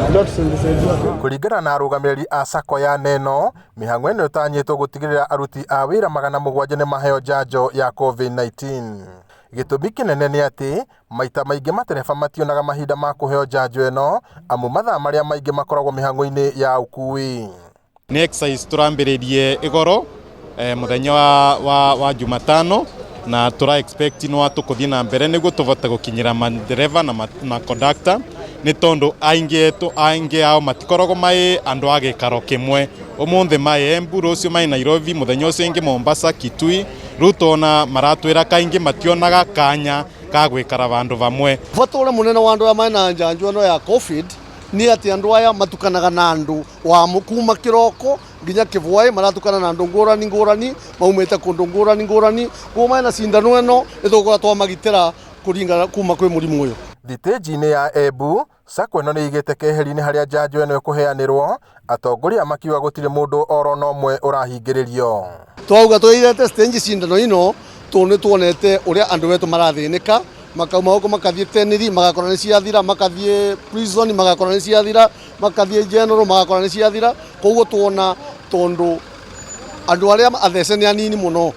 Kũringana na arũgamĩrĩri a SACCO ya Neno, mĩhang'o ĩno ĩtanyĩtwo gũtigĩrĩra aruti a wĩra 700 nĩmaheo njanjo ya COVID-19. Gĩtũmi kĩnene nĩ atĩ maita maingĩ matereba mationaga mahinda ma kũheo njanjo ĩno amu mathaa marĩa maingĩ makoragwo mĩhang'o-inĩ ya ũkui. Nĩ exercise tũrambĩrĩrie igoro mũthenya wa Jumatano na tũra expect no tũkũthiĩ na mbere nĩguo tũvote gũkinyĩra madereva na conductor, nĩ tondũ aingĩ ao matikoragwo mai andũ a gĩikaro kĩmwe. Ũmũthĩ mai Embu, rũciũ mai Nairobi, mũthenya ũcio ũngĩ Mombasa, Kitui. Rĩu tona maratwĩra kaingĩ mationaga kanya ka gwĩkara vandũ vamwe. Bata ũrĩa mũnene wa andũ aya mena njanjo ĩno ya COVID nĩ atĩ andũ aya matukanaga na andũ wa kuma kĩroko nginya kĩbwaĩ, maratukana na andũ ngũrani ngũrani maumĩte kũndũ ngũrani ngũrani. Koguo mena cindano ĩno nĩ tũgũkorwo twamagitĩra kũringana kuma kwĩ mũrimũ ũyũ. Thitĩnji-inĩ ya Embu, SACCO ĩno nĩ ĩigĩte keheri-inĩ harĩa njanjo ĩno ĩkũheanĩrwo, atongoria makiuga gũtirĩ mũndũ oro na ũmwe ũrahingĩrĩrio. Twauga twĩirete stage cindano ino tondũ nĩ tuonete ũrĩa andũ etũ marathĩnĩka, makauma gũkũ makathiĩ teniri magakora nĩ ciathira, makathiĩ prison magakora nĩ ciathira, makathiĩ general magakora nĩ ciathira. Koguo tuona tondũ andũ arĩa athece nĩ anini mũno,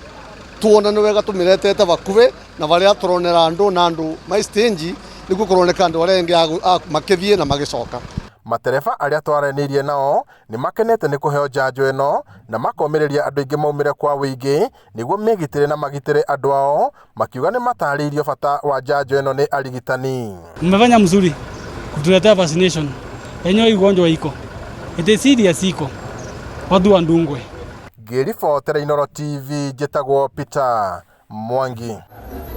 tuona nĩ wega tũmĩretete hakuhĩ na harĩa tũronera andũ na andũ mai stage nĩguo kũroneka andũ arĩa angĩ makĩthiĩ na magĩcoka. Matereba arĩa twaranĩirie nao nĩ makenete nĩ kũheo njanjo ĩno na makomĩrĩria andũ aingĩ maumĩre kwa ũingĩ nĩguo megitĩre na magitĩre andũ ao, makiuga nĩ matarĩirio bata wa njanjo ĩno nĩ arigitani. Mmefanya mzuri kutuletea vaccination. Enyewe ugonjwa iko. It is serious iko. Watu wandungwe. Ngĩribotera Inooro TV, njĩtagwo Peter Mwangi.